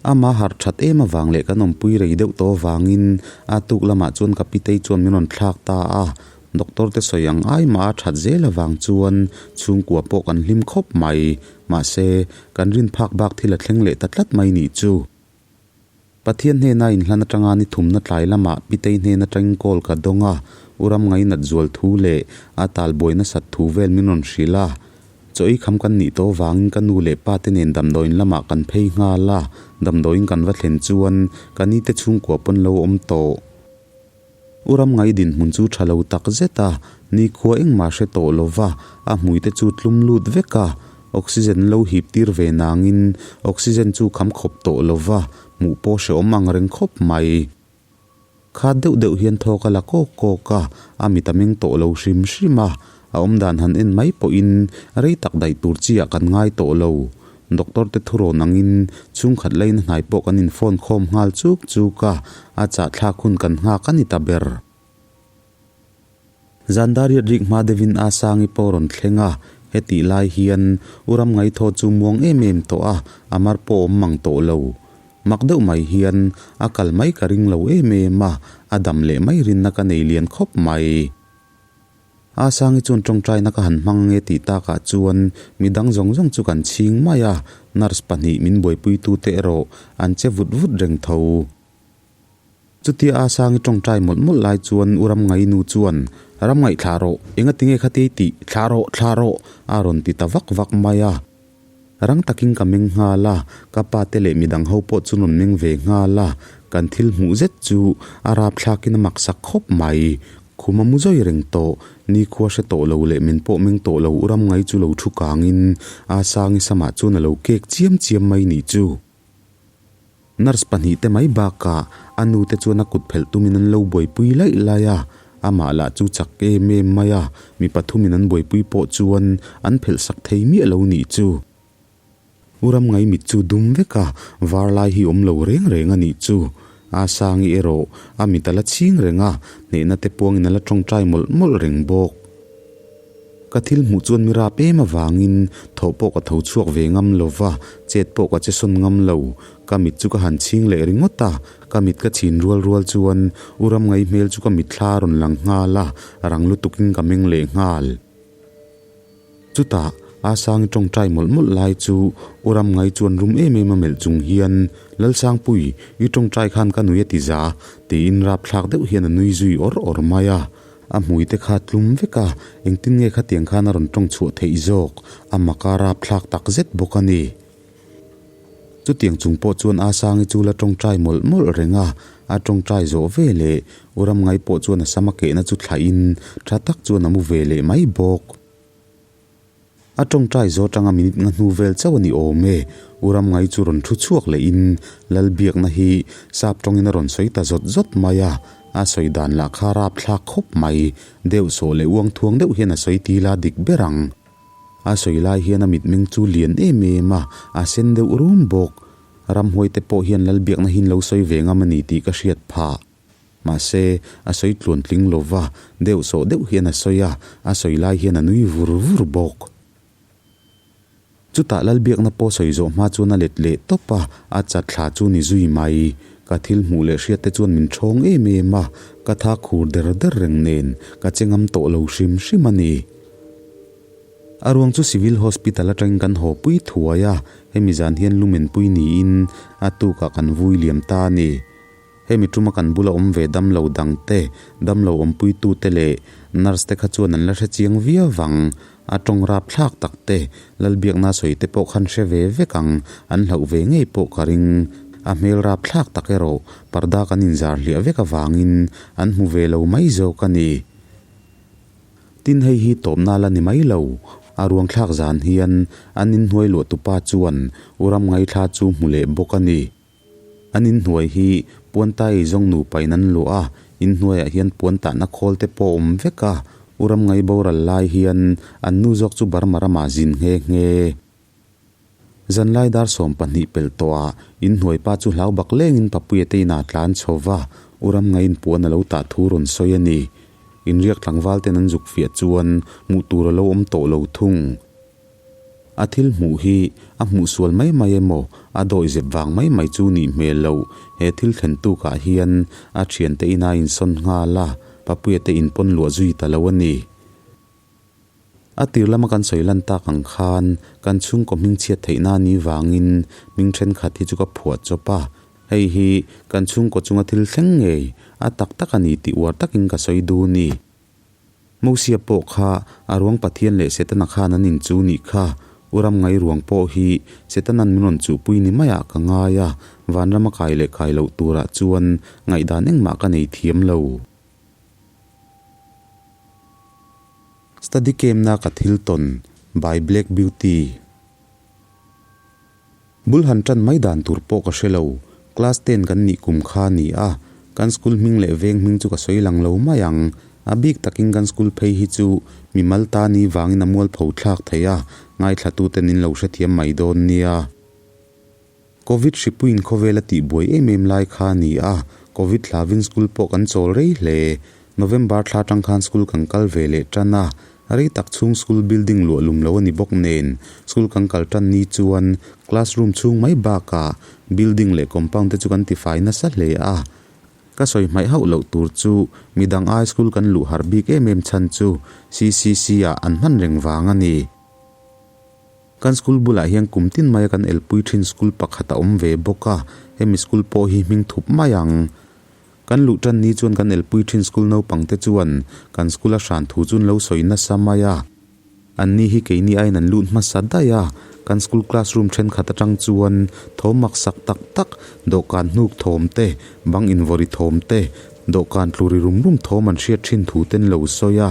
Speaker 2: Ama harh that em avang leh kan awmpui rei deuh tawh avangin a tuk lamah chuan ka pitei chuan min rawn thlak ta a, doctor te sawi ang ai mah a that zel avang chuan chhungkua pawh kan hlim khawp mai. Mahse, kan rin phak bak thil a thleng leh ta tlat mai nih chu. Pathian hnena inhlan atanga ni thumna tlai lamah Pitei hnen atangin call ka dawng a, U ram ngainat zual thu leh a talbuai nasat thu vel min rawn hrilh a. Chaw ei kham kan nih tawh vangin ka nu leh pa te nen damdawiin lamah kan phei nghal a, damdawiin kan va thlen chuan ka ni te chhungkua pawn lo awm tawh. U ram ngai dinhmun chu tha lo tak zet a, nikhua engmah hre tawh lo va, a hmui te chu tlum lut vek a, oxygen lo hip tir ve nangin oxygen chu kham khawp tawh lo va, hmuh pawh hrehawm ang reng khawp mai. Khat deuh deuh hian thawk a la kawk kawk a, a mit a meng tawh lo hrim hrim a, a awmdan han en mai pawhin rei tak daih tur chi ah kan ngai tawh lo. Doctor te thurawn angin chhungkhat laina hnai pawh kan in phone khawm nghal chuk chuk a, a chahthlak hun kan nghak a ni ta ber. Zan dar riat rik hma deuhin a Sangi pawh rawn thleng a, Hetih lai hian U Ramngaithaw chu muang em em tawh a, a mar pawh awm mang tawh lo. Mak deuh mai hian a kal mai ka ring lo em em a, a dam leh mai rinna ka nei lian khawp mai. A Sangi chuan tawngtaina ka han hmang ange tih takah chuan midang zawng zawng chu kan chhing mai a, nurse pahnih min buaipuitute erawh an che vut vut reng tho. Chutia A Sangi tawngtai mawlh mawlh lai chuan U Ramngainu chuan, Ramngaih thlah rawh, enga tinge kha ti tih, thlah rawh, thlah rawh, a rawn ti ta vak vak mai a. Rang takin ka meng nghal a, ka pa te leh midang ho pawh chu rawn meng ve nghal a, kan thil hmuh zet chu a rapthlakin a maksak khawp mai. Khum a mu zawi reng tawh, nikhua hre tawh lo leh min pawh meng tawh lo U Ramngai chu lo thu kangin A Sangi samah chuan a lo kek chiam chiam mai nih chu. Nurse pahnih te mai bakah a nu te chuan a kut phelh tumin an lo buaipui laih laih a, amah lah chu chak em em mai a, mi pathumin an buaipui pawh chuan an phelh sak thei miah lo nih chu. U Ramngai mit chu dum vek a, var lai hi awm lo reng reng a nih chu. A Sangi erawh a mit a la chhing reng a, hnehna te puangin a la tawngtai mawlh mawlh reng bawk. Ka thil hmuh chuan mi rap em avangin thaw pawh ka tho chhuak ve ngam lo va, chet pawh ka che sawn ngam lo. Ka mit chu ka han chhing leh ringawt a, ka mit ka chhin rual rual chuan U Ramngai hmel chu ka mitthla a rawn lang nghal a, rang lutukin ka meng leh nghal. Chutah, A Sangi tawngtai mawlh mawlh lai chu U Ramngai chuan rum em em a melh chung hian, Lalsangpui, i tawngtai khan ka nui a ti za, tiin rapthlak deuh hian a nui zui awr awr mai a. A hmui te kha tlum vek a, engtin nge khatiang khan a rawn tawng chhuah theih zawk? A mak a rapthlak tak zet bawk a ni. Chutiang chung pawh chuan A Sangi chu la tawngtai mawlh mawlh reng a, a tawngtai zawh ve leh U Ramngai pawh chuan a sam a kehna chu thlahin tha tak chuan a mu ve leh mai bawk. A tawngtai zawh atanga minute nga hnu vel chauh a ni awm e. U Ramngai chu rawn thu chhuak lehin Lalbiakna hi sap tawngin a rawn sawi ta zawt zawt mai a, a sawi dan lah kha rapthlak khawp mai. Deuh sawh leh uang thuang deuh hian a sawi til a dik ber ang. A sawi lai hian a mitmeng chu lian em em a, a sen deuh rum bawk. Ramhuai te pawh hian Lalbiakna hi an lo sawi ve ngam a ni tih ka hriat phah. Mahse, a sawi tluan tling lo va, deuh sawh deuh hian a sawi a, a sawi lai hian a nui vur vur bawk. Chutah Lalbiakna pawh sawi zawh hma chuan a let leh tawp a, a chat thla chu ni zui mai. Ka thil hmuh leh hriat te chuan min ṭhawng em em a, ka tha khur der der reng nen, ka che ngam tawh lo hrim hrim a ni. A ruang chu Civil Hospital atangin kan haw pui thuai a, hemi zan hian lumenpui niin a tukah kan vui liam ta a ni. Hemi tuma kan bula awm ve damlo dangte, damlo awmpuitute leh nurse te kha chuan an la hre chiang viau vang. A tawng rap thlak tak te, Lalbiakna sawi te pawh khan hre ve vek ang, an hlauh ve ngei pawh ka ring. A hmel rap thlak tak erawh parda kan inzar hliah vek avangin an hmu ve lo mai zawk a ni. Tin hei hi tawpna la ni mai lo, a ruang thlak zan hian an inhnuai luahtupa chuan U Ramngaithla chu hmu leh bawk a ni. An inhnuai hi puan tai zawng nupa in an luah a, inhnuaiah hian puan tahna khawl te pawh a awm vek a, U Ramngai boral lai hian an nu zawk chu Burma ramah zin nghe nghe. Zanlai dar 12 pelh tawhah inhnuai pa chu hlau bak lengin Papuia te inah a tlan chho va, U Ramngaiin puan a lo tah thu rawn sawi a ni. Inriak tlangval ten an zuk fiah chuan hmuh tur a lo awm tawh lo thung. A thil hmuh hi a hmuh sual mai mai emaw, a dawi zep vang mai mai chu nih hmel loh. He thil thlen tukah hian a thiante ina insawn nghal a, Papuia te inpawn luah zui ta lo a ni. A tir lama kan sawi lan tak ang khan kan chhungkaw hming chhiat theihna a nih vangin hming thenkhat hi chu ka phuah chawp a. Hei hi kan chhungkaw chunga thil thleng ngei a tak tak a ni tih uar takin ka sawi dun ni. Mosia pawh kha a ruang Pathian leh Setana khan an inchu nih kha. U Ramngai ruang pawh hi Setanan min rawn chuhpui ni maiah ka ngai a, vanrama kai leh kai loh turah chuan ngaihdan engmah ka nei thiam lo. Study camp-na ka thil tawn by Black Beauty. Bul han tan mai dan tur pawh ka hre lo, class ten kan nih kum kha a ni a, kan school hming leh veng hming chu ka sawi lang lo mai ang, a bik takin kan school phei hi chu mimal ta ni vangin a mualpho thlak thei a, ngaithla tuten in lo hrethiam mai dawn nia. Covid hripuiin khawvel a tihbuai em em lai kha a ni a, Covid thlavin school pawh kan chawl rei hle, November thla tang khan school kan kal ve leh tan a. Rei tak chhung school building luah lum lo a ni bawk nen, school kan kal tan ni chuan classroom chhung mai bakah building leh compound te chu kan tifai nasa hle a. Ka sawi hmaih hauh loh tur chu midang ai school kan luh har bik em em chhan chu CCC ah an hman reng vang a ni. Kan school bulah hian kum tin maia kan elpui thin school pakhat a awm ve bawk a, hemi school pawh hi hming thup mai ang. Kan luh tan ni chuan kan elpui thin school naupang te chuan kan school a hran thu chu an lo sawi nasa mai a. Anni hi keini aiin an lut hmasa daih a, kan school classroom thenkhat atang chuan thawm maksak tak tak, dawhkan hnuk thawm te, bang invawri thawm te, dawhkan tlu ri rum rum thawm an hriat thin thu te an lo sawi a.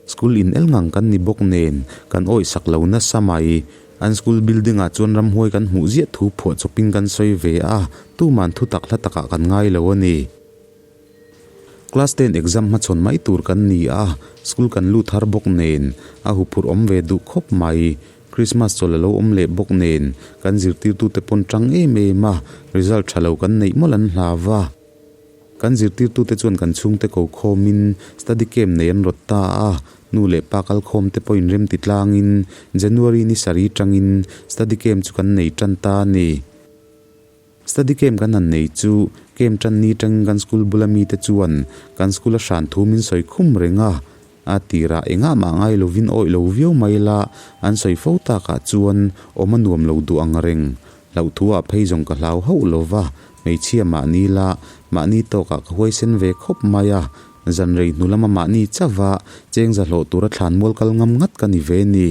Speaker 2: School in el ngang kan ni bawk nen kan awih sak lo nasa mai. An school building ah chuan ramhuai kan hmuh ziah thu phuah chawpin kan sawi ve a, tuman thu tak hla takah kan ngai lo a ni. Class ten exam hmachhawn mai tur kan ni a, school kan lut har bawk nen a huphurh awm ve duh khawp mai. Christmas chawlh a lo awm leh bawk nen kan zirtirtute pawn tang em em a, result tha lo kan neih mawlh an hlau va. Kan zirtirtute chuan kan chhungte ko khawmin study camp nei an rawt ta a, nu leh pa kal khawmte pawhin rem ti tlangin January ni sarih tangin study camp chu kan nei tan ta a ni. Study camp kan han nei chu camp tan ni tangin kan school bula mite chuan kan school a hran thu min sawi khum reng a, a tirah engah mah ngai lovin awih lo viau mai la an sawi fo takah chuan awm a nuam lo duh ang reng. Hlauhthuah phei zawng ka hlau hauh lo va, hmeichhia mahni la, mahni tawkah ka huaisen ve khawp mai a, zan rei hnu lama mahni chauh a, cheng za hlawh tura thlan mual kal ngam ngat ka ni ve ni.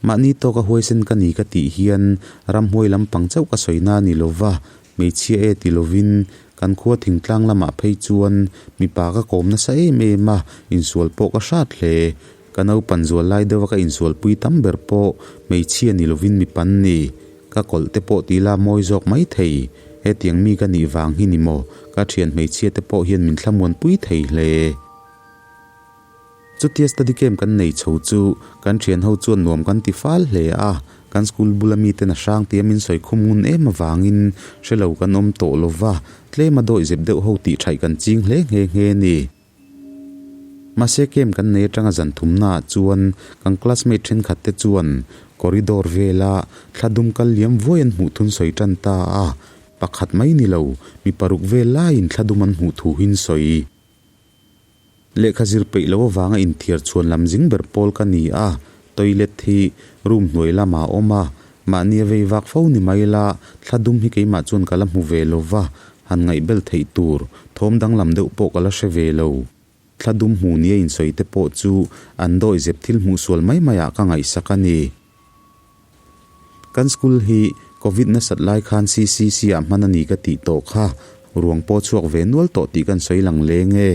Speaker 2: Mahni tawka huaisen ka ni ka tih hian ramhuai lampang chauh ka sawi na ni lo va, hmeichhia e ti lovin kan khua thingtlang lamah phei chuan mipa ka kawm nasa em em a, insual pawh ka hrat hle. Ka naupan zual lai deuha ka insualpui tam ber pawh hmeichhia ni lovin mi pan ni. Ka kawlh te pawh ti la mawi zawk mai thei. Hetiang mi ka nih vang hi ni maw? Ka thian hmeichhia te pawh hian min thlamuanpui thei hle. Chutia study camp kan nei chho chu kan thian ho chuan nuam kan ti fal hle a. Kan school bula miten a hrang tia min sawi khum ngun em avangin hre lo kan awm tawh lova, tlema dawihzep deuh ho tih thaih kan ching hle nghe nghe a ni. Mahse camp kan nei atanga zan thumnaah chuan kan classmate thenkhat te chuan corridor vela thla dum kal liam vuai an hmuh thun sawi tan ta a, pakhat mai ni lo mi paruk vel laiin thla dum an hmuh thu hin sawi. Lehkha zir peih lo avanga inthiar chhuan lam zing ber pawl ka ni a, toilet hi room hnuai lamah a awm a, mahni a vei vak fo ni mai la, thla dum hi keimah chuan ka la hmu ve lo va, han ngaihbel theih tur thawm danglam deuh pawh ka la hre ve lo. Thla dum hmu nia insawi te pawh chu an dawi zep thil hmuh sual mai maiah ka ngaihsak a ni. Kan school hi Covid nasat lai khan CCC ah hman a ni ka tih tawh kha, ruang pawh chhuak ve nual tawh tih kan sawi lang leng e.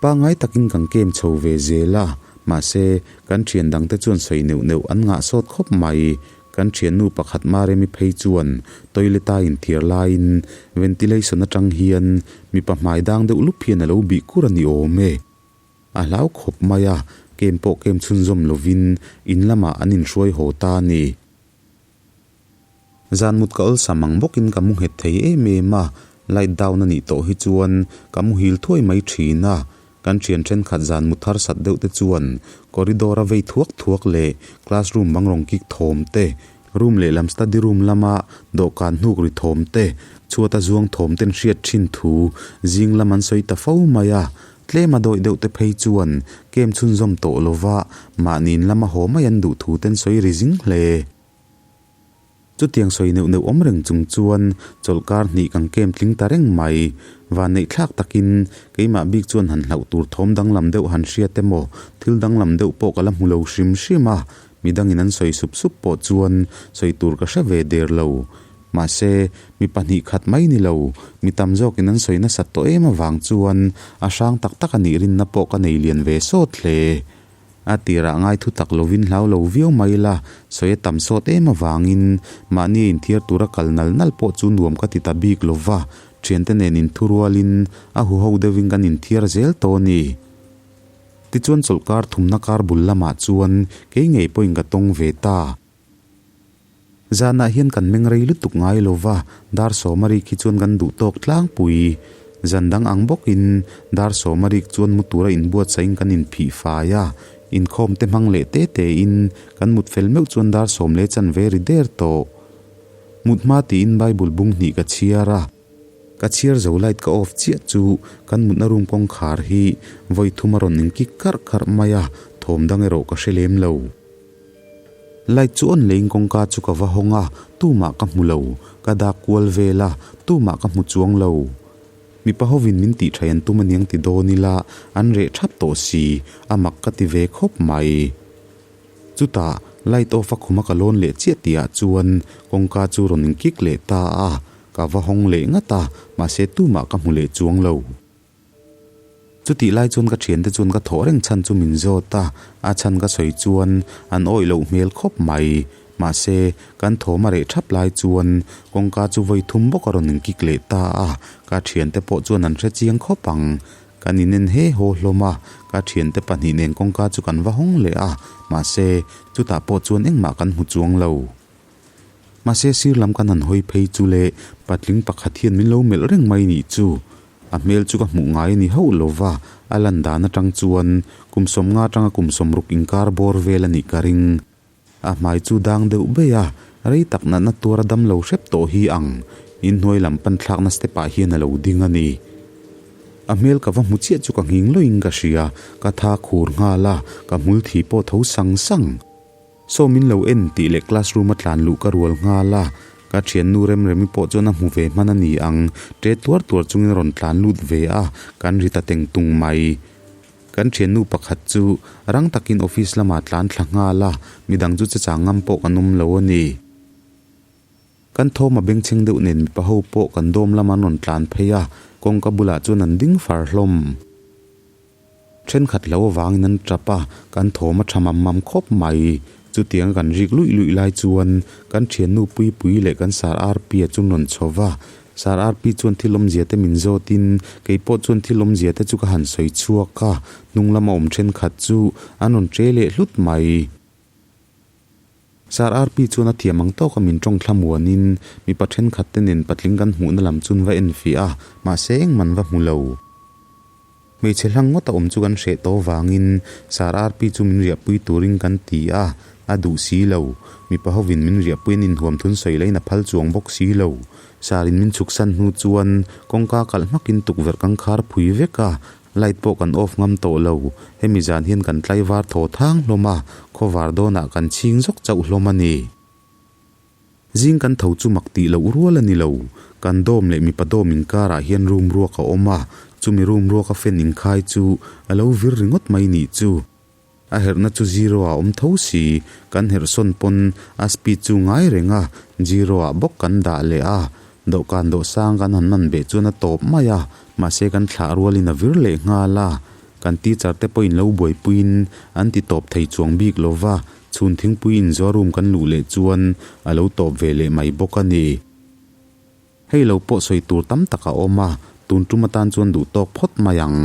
Speaker 2: Pangngai takin kan kem chho ve zel a, mahse kan thian dangte chuan sawi neuh neuh an ngah sawt khawp mai. Kan thiannu pakhat Maremi phei chuan toilet a inthiar laiin ventilation atang hian mipa hmai dang deuh lup hian a lo bih kur a ni awm e. A hlau khawp mai a, kem pawh kem chhunzawm lovin in lamah an inhruai haw ta a ni. Zan mut ka awlsam ang bawkin ka mu nghet thei em em a, light down a nih tawh hi chuan ka muhil thuai mai thin a. Kan thian thenkhat zan mut harsat deuh te chuan corridor a vei thuak thuak leh classroom bang rawn kik thawm te, room lehlam study room lama dawhkan hnuk ri thawm te, chhuata zuang thawm ten hriat thin thu zing lam an sawi ta fo mai a. Tlem a dawih deuh te phei chuan kem chhunzawm tawh lova mahniin lama haw mai an duh thu ten sawi ri zing hle. Chutiang sawi neuh neuh awm reng chung chuan chawlhkar hnih kan kem tling ta reng mai. Vanneih thlak takin keimah bik chuan han hlauh tur thawm danglam deuh han hriat emaw thil danglam deuh pawh ka la hmu lo hrim hrim a, midangin an sawi sup sup pawh chuan sawi tur ka hre ve der lo. Mahse, mi pahnih khat mai ni lo, mi tam zawkin an sawi nasat tawh em avang chuan a hrang tak tak a nih rinna pawh ka nei lian ve sawt hle. A tirah ngai thu tak lovin hlau lo viau mai la, sawi a tam sawt em avangin mahni a inthiar tura kal nal nal pawh chu nuam ka ti ta bik lo va, thiante nen inthurualin a huho deuhin kan inthiar zel tawh a ni. Tichuan chawlhkar thumna kar bul lamah chuan kei ngei pawhin ka tawng ve ta. Zanah hian kan meng rei lutuk ngai lo va, dar sawma rik hi chuan kan duh tawk tlangpui. Zan dang ang bawkin dar sawma rik chuan mu tura inbuatsahin kan inphih fai a, inkhawm te hmang leh te tein kan mut fel meuh chuan dar sawm leh chanve ri der tawh. Mut hma tiin Bible bung hnih ka chhiar a, ka chhiar zo light ka off chiah chu kan mutna room kawngkhar hi vawi thum a rawn inkik karh karh mai a, thawm dang erawh ka hre lem lo. Light chu on leiin kawngka chu ka va hawng a, tumah ka hmu lo. Ka dak kual vel a, tumah ka hmu chuang lo. Mipa hovin min tih thaih an tum aniang ti dawn ila, an reh thap tawh si, a mak ka ti ve khawp mai. Chutah, light off a khuma ka lawn leh chiah tihah chuan kawngka chu rawn inkik leh ta a, ka va hawng leh ngat a, mahse tumah ka hmu leh chuang lo. Chutih lai chuan ka thiante chuan ka thawh reng chhan chu min zawt a, a chhan ka sawi chuan an awih loh hmel khawp mai. Mahse, kan thawm a reh thap lai chuan kawngka chu vawi thum bawk a rawn inkik leh ta a, ka thiante pawh chuan an hre chiang khawp ang. Kan inen he haw hlawm a, ka thiante pahnih nen kawngka chu kan va hawng leh a, mahse, chutah pawh chuan engmah kan hmu chuang lo. Mahse sir lam kan han hawi phei chu le patling pakhat hian min lo melh reng mai nih chu. A hmel chu ka hmuh ngai a ni hauh lo va, a lan dan atang chuan kum sawmnga atanga kum sawmruk inkar bawr vel a nih ka ring. A hmai chu dang deuh bei a, rei tak natna tuar a dam lo hrep tawh hi ang inhnuai lam pan thlakna step ah hian a lo ding a ni. A hmel ka va hmu chiah chu ka nghing lawin ka hria, ka tha khur nghal a, ka hmul thi pawh tho sang sang. Saw min lo en tih leh classroom a tlan luh ka rual nghal a, ka thiannu Remremi pawh chuan a hmu ve hman a ni ang, ṭe tuar tuar chungin a rawn tlan lut ve a, kan ri ta teng tung mai. Kan thiannu pakhat chu rang takin office lamah tlan thla nghal a, midang chu che chang ngam pawh kan awm lo a ni. Kan thawm a bengchheng deuh nen mipa ho pawh kan dawm lam an rawn tlan phei a, kawngka bulah chuan an ding far hlawm. Thenkhat lo avangin an tap a, kan thawm a tha mam mam khawp mai. Chutianga kan rik luih luih lai chuan kan thiannu Puipui leh kan Sir Arpia chu rawn chho va. Sir Arpi chuan thil awmzia te min zawtin kei pawh chuan thil awmzia te chu ka han sawi chhuak a, hnung lama awm thenkhat chu an rawn ṭe leh hlut mai. Sir Arpi chuan a thiam ang tawka min tawng thlamuanin mipa thenkhat te nen patling kan hmuhna lam chun va enfiah a, mahse engman va hmu lo. Hmeichhe hlang ngawt a awm chu kan hreh tawh vangin Sir Arpi chu min riahpui turin kan ti a, a duh si lo. Mipa hovin min riahpui an inhuam thun sawi lain a phal chuang bawk si lo. Sir in min chhuksan hnu chuan kawngka kalh hmakin tukverh kan khar phui vek a, Light pawh kan off ngam tawh lo, hemi zan hian kan tlaivar thaw thang hlawm a, khawvar dawnah kan chhing zawk chauh hlawm a ni. Zing kan tho chu mak tih loh rual a ni lo, kan dawm leh mipa dawm inkarah hian room ruak a awm a, chumi room ruaka fan inkhai chu a lo vir ringawt mai nih chu. A herhna chu zero ah awm tho si, kan herh sawn pawn a speed chu ngai reng a, zero ah bawk kan dah leh a, dawhkan dawhsang kan han man beh chuan a tawp mai a, mahse kan thlah rualin a vir leh nghal a, kan teacher te pawhin lo buaipuiin an ti tawp thei chuang bik lo va, chhun thingpui inzua room kan luh leh chuan a lo tawp ve leh mai bawk a ni. Hei lo pawh sawi tur tam tak a awm a, tun tum atan chuan duh tawk phawt mai ang.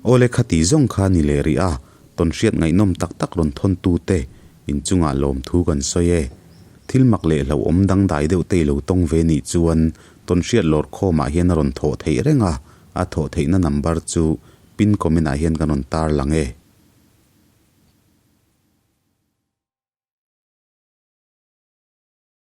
Speaker 2: Awle kha tih zawng kha ni leh rih a, tawnhriat ngaihnawm tak tak rawn thawn tute inchungah lawmthu kan sawi e. Thil mak leh hlauhawm dangdai deuh te i lo tawng ve nih chuan tawnhriat lawr khawmah hian a rawn thawh theih reng a, a thawh theihna number chu pin comment ah hian kan rawn tarlang e.